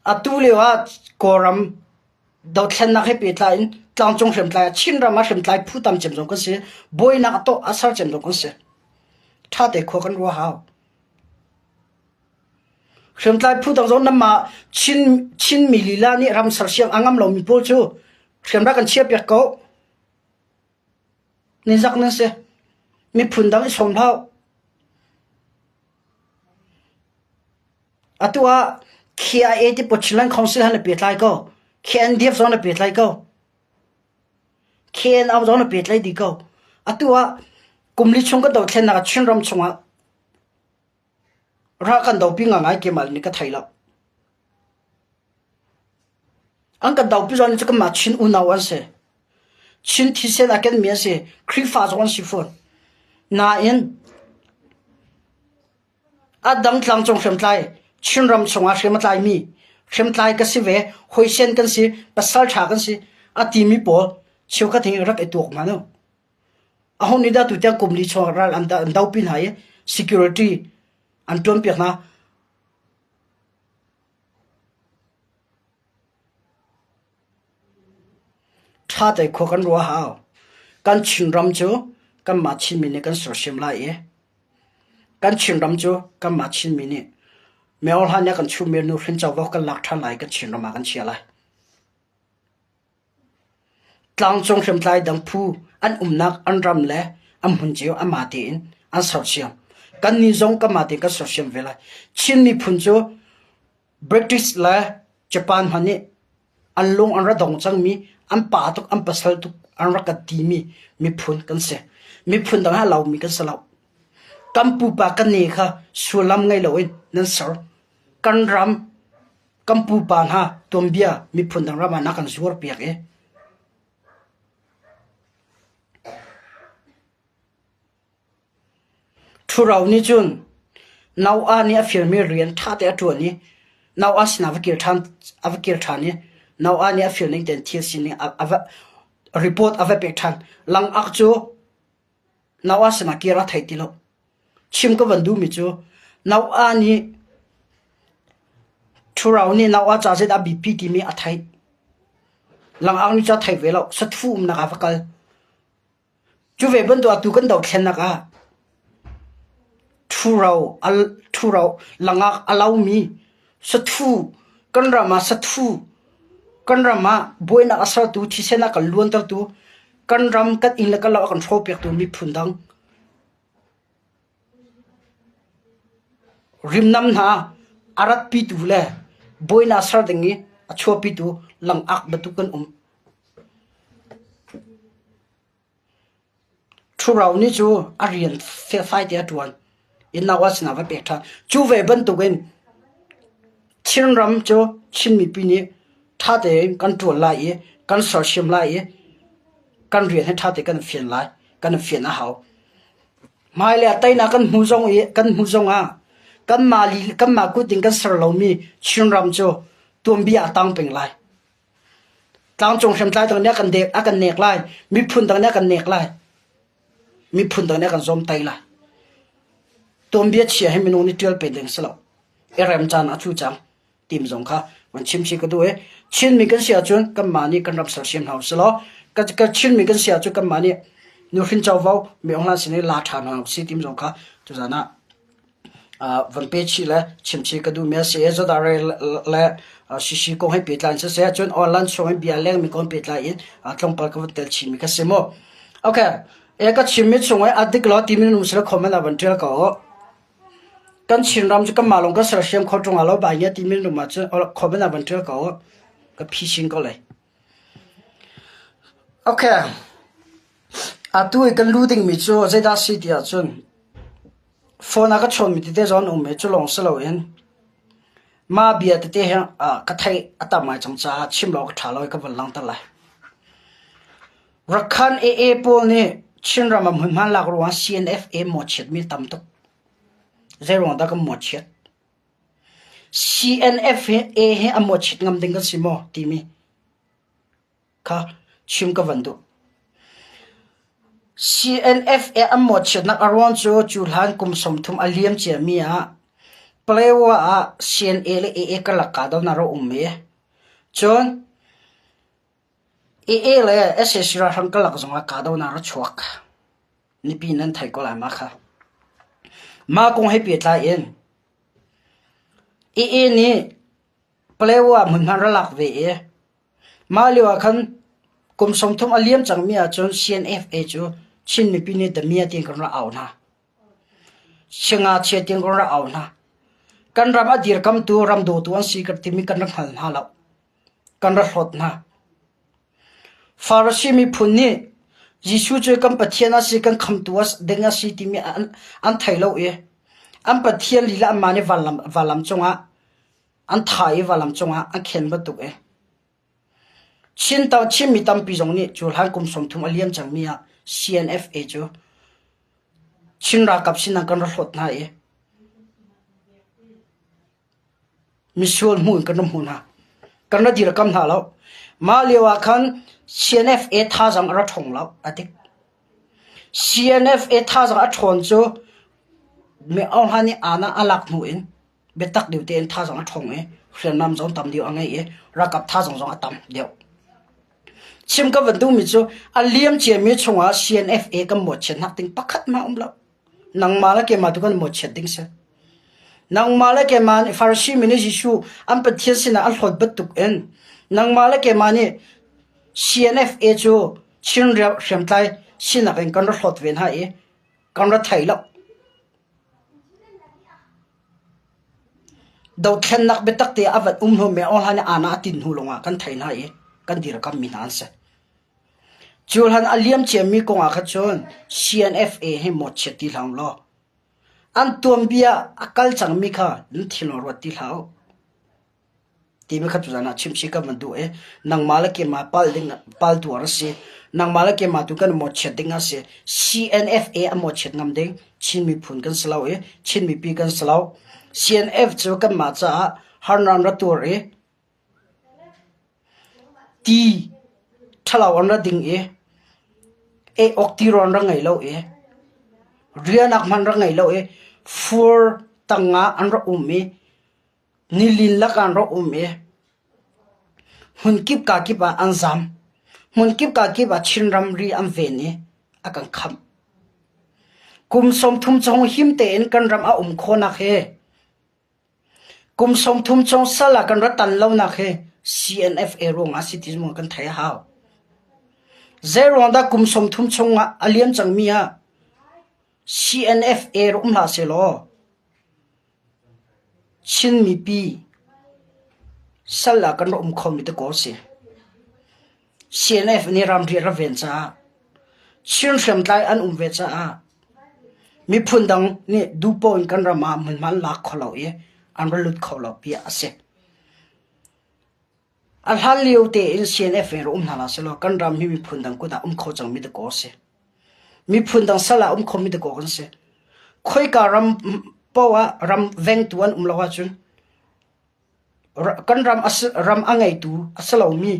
Atu lio ah Kawlram dothlennak he pehtlai in tlangcung hriamtlai ah Chinram ah hriamtlai phu tam cem zong kan si. Buainak a tawh a ser cem zong kan si. Ṭha te khua kan ruah hau. Hriamtlai phu dang zong nanmah Chin Chinmi lila nih ram sersiam a ngam lomi pawl cu hriamra kan chiahpiak ko. Nizak nan si. Miphun dang i sawm hlah u. Atu ah KIA ti Chinland Council han na pehtlai ko. KNDF zong na pehtlai ko. KNO zong na pehtlai dih ko. Atu ah kum li chung kan dothlennak ah Chinram chungah Ral kan dopi ngangai keimah nih ka thei lo. An kan dopi zawn cu kanmah Chin unau an si. Chin thisen a kenmi an si. Khrihfa zong an si fawn. Nain a dang tlangcung hriamtlai Chinram chungah hriam a tlaimi hriamtlai ka si ve, hawisan kan si, pasal ṭha kan si a timi pawl cheukhat hi rak i tuak hna u. Aho nih dah tutiang kum li chung ral an dopi hna i security an ṭuanpiak hna. Ṭha te khua kan ruah hau. Kan Chinram cu kanmah Chinmi nih kan sersiam lai i kan Chinram cu kanmah Chinmi nih meo hlan nih a kan chuhmi nuhrin covo kan lak ṭhan lai i kan Chinram ah kan chia lai. Tlangcung hriamtlai dang phu an umnak an ram le an hmun cio anmah tein an sersiam. Kannih zong kanmah tein kan sersiam ve lai. Chin miphun cu British le Japan hmanh nih an lung an ra dong cangmi, an pa tuk, an pasal tuk an rak kan timi miphun kan si. Miphun dang he a lomi kan si lo. Kan pupa kan ne kha sullam ngei loin nan ser. Kan ram Kan pupa hna tuanbia miphun dang ram ah na kan zuarpiak i Ṭhuro nih cun Noah nih a fialmi rian ṭha te a ṭuan i Noah sinah a va kir ṭhan, a va kir ṭhan i Noah nih a fial ning tein thil sining a va report a va pek ṭhan. Langak cu Noah sinah kir a thei ti lo. Chim ka van duhmi cu Noah nih Ṭhuro nih Noah ca zeidah a biapi timi a theih. Langak nih cun a thei ve lo. Sathu umnak ah va kal. Cu ve bantuk atu kan dothlennak ah ṭhuro, ṭhuro langak a lomi sathu kan ram ah sathu kan ram ah buainak a sertu thisen a kan luantertu kan ram kan inn le kan lo a kan hrawhpiaktu miphun dang Rimnam hna a ratpitu le buainak ser ding i a chuahpitu langak bantuk kan um. Ṭhuro nih cu a rian felfai te a ṭuan. Innau ah sinah va pek ṭhan. Cu ve bantukin Chinram cu Chin mipi nih ṭha tein kan ṭuan lai i kan sersiam lai i kan rian hi ṭha tein kan fian lai. Kan fian a hau. Hmailei ah teinak kan hmu zong i kan hmu zong ah kanmah li kanmah kut in kan ser lomi Chinram cu tuanbia ah tang peng lai. Tlangcung hriamtlai dang nih a kan dek a kan nek lai. Miphun dang nih a kan nek lai. Miphun dang nih a kan zawmtai lai. Tuanbia chia hi minung nih ṭial pe ding si lo. I rem caan a cu cang. Tim zong kha van chim chih ka duh i Chinmi kan si ahcun kanmah nih kan ram sersiam hna usih law ka Chinmi kan si ahcun kanmah nih nuhrin covo mi ong hlan sin i la ṭha hna usih tim zong kha tuzan ah van pe chih le chim chih ka duhmi a si i Zodare le Shishi kong he pehtlai in siseh cun online chung in bia lengmi kong pehtlai in tlawmpal ka van tel chihmi ka si mu. Okay, e ka chimmi chung i a dik lo timi nan um sila comment ah van ṭial ko u. Kan Chinram cu kanmah lawng kan sersiam kho ṭung lo bai ngia timi nan um ahcun comment ah van ṭial ko u. Ka phisin ko lai. Okay. Atu i kan lu dingmi cu zeidah si ti ahcun phone ah ka chawnmi tete zong an um i cu lawng si loin mah bia tete hi ka theih a tam ngai cang caah chim lo awk a ṭha lo i ka van langhter lai. Rakhan AA pawl nih Chinram ah hmunhma lak ruangah CNFA mawhchiatmi tam tuk. Zeiruang dah kan mawhchiat? CNF hi A hi a mawhchiat ngam ding kan si maw timi kha chim ka van duh. CNF an mawhchiatnak a ruang cu cu hlan kum 30 a liam ciami ah Palewa ah CNA le AA karlak kahdohnak a rak um i cun AA le sac ralhrang karlak zongah kahdohnak a rak chuak. Mipi nan theih ko lai ma kha. Mah kong he pehtlai in AA nih Palewa hmunhma ra lak ve i mah lio ah khan kum 30 a liam cangmi ahcun CNFA cu Chin mipi nih damiah tiin kan rak au hna. Siangngakchia tiin kan rak au hna. Kan ram a dirkamtu ram dawtu an si kan timi kan rak hngal hna lo. Kan rak hlawt hna. Farasi miphun nih Jesuh cu kan Pathian a si, kan khamtu ding a si timi an, an thei lo i an Pathian lila anmah nih vanlam, vanlam cungah an tha i valam cungah an khen bantuk i Chin Chinmi tampi zong nih cu hlan kum 30 a liam cangmi ah CNFA cu Chin ralkap sinah kan ra hlawt hna i misual hmuh in kan ra hmuh hna. Kan ra dirkam hna lo. Mah lio ah khan CNFA thazaang a ra ṭhawng lo a dik. CNFA thazaang a ṭhawn cu Mi Aung Hlaing nih aana a lak hnu in biatak deuh tein thazaang a ṭhawng i hriamnam zong tam deuh a ngei i ralkap thazaang zong a tam deuh. Chim ka van duhmi cu a liam ciami chungah CNFA kan mawhchiatnak ding pakhat mah um lo. Nangmah le keimah tu kan mawhchiat ding si. Nangmah le keimah nih Farasi mi nih Jesuh an Pathian sinah an hlawt bantuk in nangmah le keimah nih CNFA cu Chin hriamtlai sinak in kan ra hlawt ve hna i kan ra thei lo. Dothlennak biatak te a van um hnu me hlan i ana a tin hnu lawngah kan thei hna i kan dirkammi hna an si. Cu hlan a liam ciami kong ah kha cun CNFA hi mawhchiat ti hlah law an tuanbia a kal cangmi kha nan thinlung ruat ti hlah u. Timi kha tuzan ah chimchih kan van duh i nangmah le keimah pal ding pal tuar a si. Nangmah le keimah tu kan mawhchiat ding a si. CNFA a mawhchiat ngam ding Chin miphun kan si lo i Chin mipi kan si lo. CNF cu kanmah caah harnak ra tuar i ti ṭhalo an ra ding i ei awk tirawn ra ngei lo i rianak hmanh ra ngei lo i fur tangah an ra um i Nilin lakah an rak um i hmunkip kakip ah an zam. Hmunkip kakip ah Chin ramri an ven i a kan khamh. Kum 30 chung him tein kan ram a um khawhnak hi kum 30 chung sal ah kan ra tan lonak hi CNFA ruangah si ti zong kan thei a hau. Zeiruang dah kum 30 chung ah a liam cangmi ah CNFA rak um hlah sehlaw Chin mipi sal ah kan rak um khomi dakaw a si. CNF nih ramri a rak ven caah Chin hriamtlai an um ve caah. Miphun dang nih duhpoh in kan ram ah hmunhma an lak kho lo i an ra lut kho lo bia a si. A hlan lio tein CNF in ra um hna hlah sehlaw kan ram hi miphun dang kut ah um kho cangmi dakaw a si. Miphun dang sal ah um khomi dakaw kan si. Khoika ram paoh ah ram vengtu an um lo ahcun kan ram a, ram a ngeitu a si lomi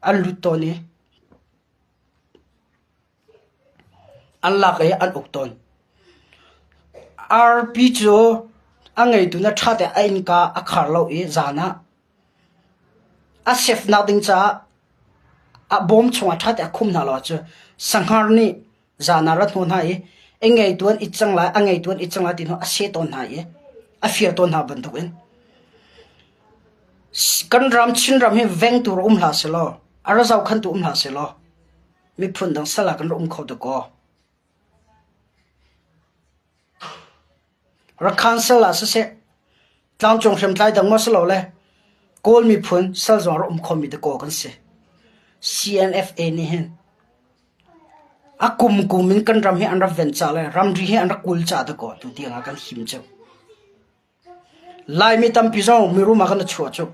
an lut tawn i An lak i an uk tawn. Arpi cu a ngeitu na ṭha tein a innka a khar lo i zan ah a sefnak ding caah a bawm chungah ṭha tein a khum hna lo ahcun sahngar nih zan ah rat hnawh hna i a ngeitu an it cang lai, a ngeitu an it cang lai ti hnu a seh tawn hna i a fir tawn hna bantukin kan ram Chinram hi vengtu rak um hlah sehlaw a ra zohkhanhtu um hlah sehlaw Miphun dang sal ah kan rak um kho dakaw. Rakhan sal ah siseh, tlangcung hriamtlai dang maw si lo le Kawl miphun sal zong rak um khomi dakaw kan si. CNFA nih hin a kum kum in kan ram hi an rak ven ca le ramri hi an rak kul ca dakaw tu tiang ah kan him ceu. Laimi tampi zong mirum ah kan i chuah cu.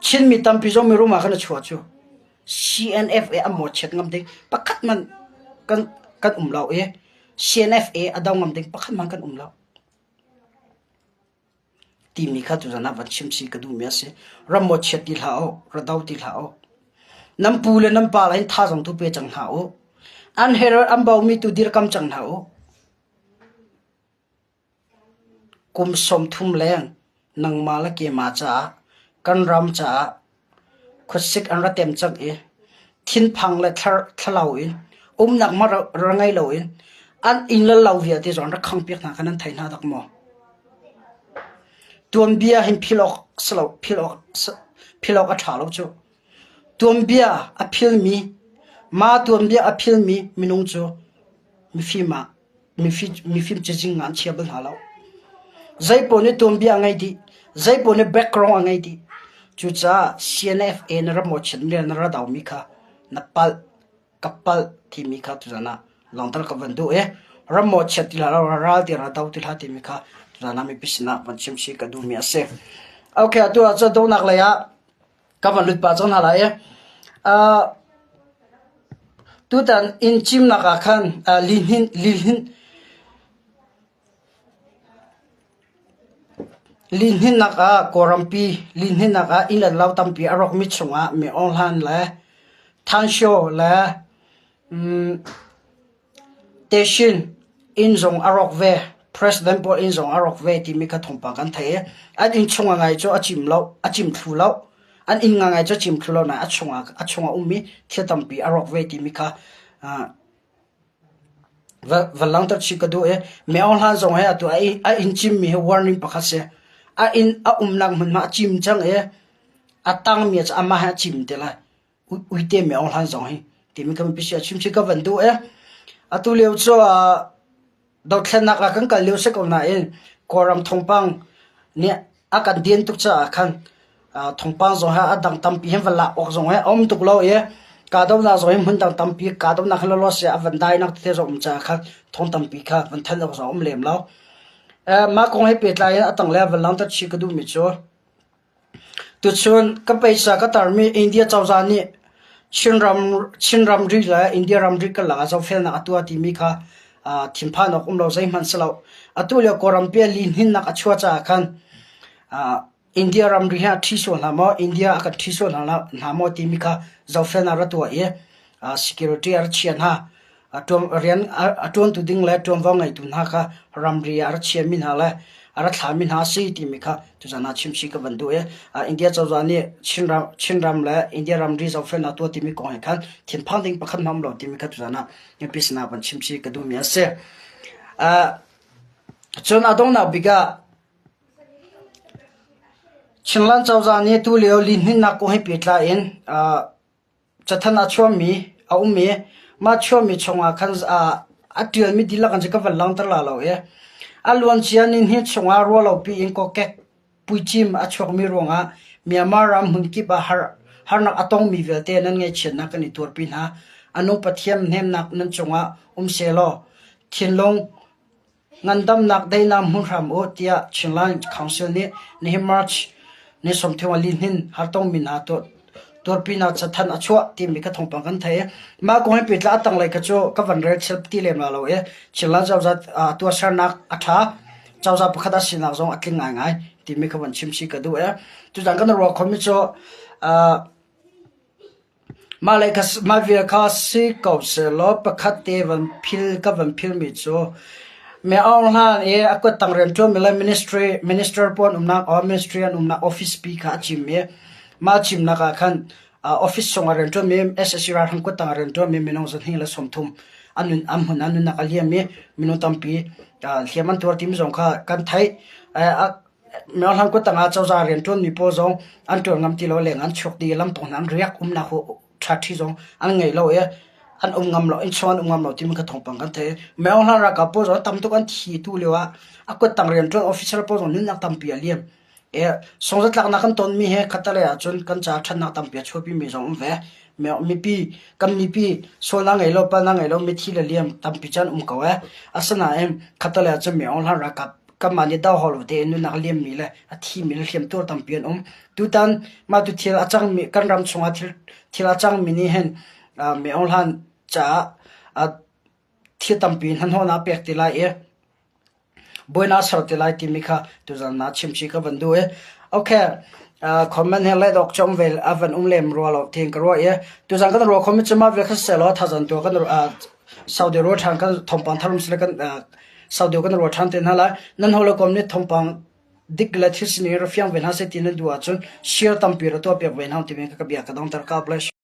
Chinmi tampi zong mirum ah kan i chuah cu. CNFA a mawchiat ngam ding pakhat hmanh kan, kan um lo i CNFA a do ngam ding pakhat hmanh kan um lo. Timi kha tuzan ah van chim si ka duhmi a si. Ram mawchiat ti hlah u, ra do ti hlah u. Nan pu le nan pa la hin thazaang tu pe cang hna u. An herh an baumi tu dirkam cang hna u. Kum 30 leng nangmah le keimah caah kan ram caah khuasik an ra tem cang i thinphang le thlalau in umnak hmanh ra ngei loin an inn le lo vialte zong an rak khangpiak hna kha nan thei hna dak maw? Tuanbia hin philh awk si lo, philh awk, philh awk a ṭha lo cu. Tuanbia a philmi, mah tuanbia a philmi minung cu mifim ah mifim cazin ah an chia bal hna lo. Zeipaoh nih tuanbia a ngei dih. Zeipaoh nih background a ngei dih. Cucaah CNFA na ram mawchiat le na ra daumi kha na palh, ka palh timi kha tuzan ah langhter ka van duh i ram mawchiat ti hlah ral ti ra do ti hlah timi kha tuzan ah mipi sinah van chim chih ka duhmi a si. Okay, atu ah cun donghnak lei ah Ka van lut pah cang hna lai i uh, tutan inn cimnak ah khan uh, lihnin lihnin lihninnak ah Kawlrampi lihninnak ah inn le lo tampi a rawkmi chungah Mi Aung Hlaing le Than Shio le um, Teshin inn zong a rawk ve. President pawl inn zong a rawk ve timi kha thawngpang kan theih i an inn chung a ngai cu a cim lo, a cim thlu lo. An inn ngangai cu a cim thlu lo nain a chungah a chungah ummi thil tampi a rawk ve timi kha uh, va, va langhter chih ka duh i Me Aung Hlaing zong he atu a, a inn cimmi hi warning pakhat si. A inn a umnak hmunhma a cim cang i a tangmi cu amah he a cim te lai. Uite Me Aung Hlaing zong hi timi kan mipi a chim ka van duh e. Atu lio cu dothlennak ah kan kal lio si ko nain Kawlram thawngpang nih a kan den tuk caah khan thawngpang zong he a dang tampi hin van lak awk zong he a um tuk lo i kahdohnak zong hi hmun dang tampi kahdohnak hin lawlaw si a van dainak tete zong um caah khan thawng tampi kha van thanh awk zong a um lem lo. Mah kong he pehtlai in a tanglei ah van langhter chih ka duhmi cu Tuchun ka paisa ka tarmi India cozah nih Chinram, Chin ramri le India ramri karlak ah zohfelnak a tuah timi kha thinphan awk um lo zeihmanh si lo. Atu lio Kawlrampi ah lihninnak a chuah caah khan India ramri hi a ṭhi sual hna maw, India a kan ṭhi sual hna maw timi kha zohfelnak ra tuah i security a ra chia hna. Rian a ṭuantu ding le ṭuanvo ngeitu hna kha ramri ah a ra chiami hna le a ra thlami hna a si timi kha tuzan ah chimchih ka van duh i India cozah nih Chinram, Chinram le India ramri zohfelnak tuah timi kong he khan thinphang ding pakhat hmang lo timi kha tuzan ah mipi sinah van chimchih ka duhmi a si. Cun a donghnak bik ah Chinland cozah nih tulio lihninnak kong he pehtlai in Cathanh a chuahmi a um i mah chuahmi chungah khan a ṭialmi dihlak in cun ka van langhter la lo i a luancia nihnih chungah ruahlopi in kokek puicim a chuakmi ruangah Myanmar ram hmunkip ah harnak a tongmi vialte nan ngaihchiatnak kan i tuarpi hna. A nung Pathian hnemnak nan cungah um sehlaw thinlung. Ngandamnak daihnak hmu hram u tiah Chinland Council nih nihin March ni 34 hnin hartongmi hna tuarpinak cathanh a chuah timi kha thawngpang kan theih. Mah kong he pehtlai a tanglei kha cu ka van rel chel ti lem la lo i Chinland cozah tuahsernak a ṭha. Cozah pakhat a sinak zong a tling ngaingai timi kha van chim chih ka duh i tuzan kan ruah khomi cu Mah le mah vial kha si ko sehlaw pakhat te van phil ka van philmi cu mi Aung Hlan i a kuttang rianṭuanmi le ministry minister pawl an umnak or ministry an umnak office pi kha a chim i mah chimnak ah khan office chungah rianṭuanmi SAC ralhrang kuttang ah rianṭuanmi minung 230 an nun an hmun ah nunnak a liam i minung tampi hliam an tuar timi zong kha kan theih. Myohlang kuttang ah cozah rianṭuanmi pawl zong an ṭuan ngam ti lo leng an chuak dih i lamtong hna an riak umnak ṭhaṭhi zong an ngei lo i an um ngam lo innchung an um ngam lo timi kha thawngpang kan theih. Myohlang ralkap pawl zong tam tuk an thi tu lio ah a kuttang rianṭuan officer pawl zong nunnak tampi a liam. I sungzatlaknak kan tonmi hi khattelei ahcun kan caah ṭhatnak tampi a chuahpimi zong um ve. Mipi kan mipi sualnak ngei lo palnak ngei lo mithi le liam tampi cu an um ko ee. Asinain khattelei ahcun Myohlang ralkap kanmah nih doh hau lo tein nunnak liammi le a thimi le hliamtuar tampi an um. Tutan mah tu thil a cangmi kan ram chungah thil thil a cangmi nih hin mi Aung Hlan caah thil tampi hnahnawhnak a pek ti lai i buainak a ser ti lai timi kha tuzan na chimchih ka van duh i okay comment he let awk cu ve a van um lem rua lo tiin ka ruah i tuzan kan ruah khomi cu mah vial kha selaw thazan tu kan Saudi ruah ṭhan kan thawngpang thar um sile kan Saudi kan ruah ṭhan te hna lai. Nan hawikom nih thawngpang dik le thil sining ra fiang ve hna seh ti nan duh ahcun share tampi ra tuah piak ve hna timi ka bia ka dongter. God bless you.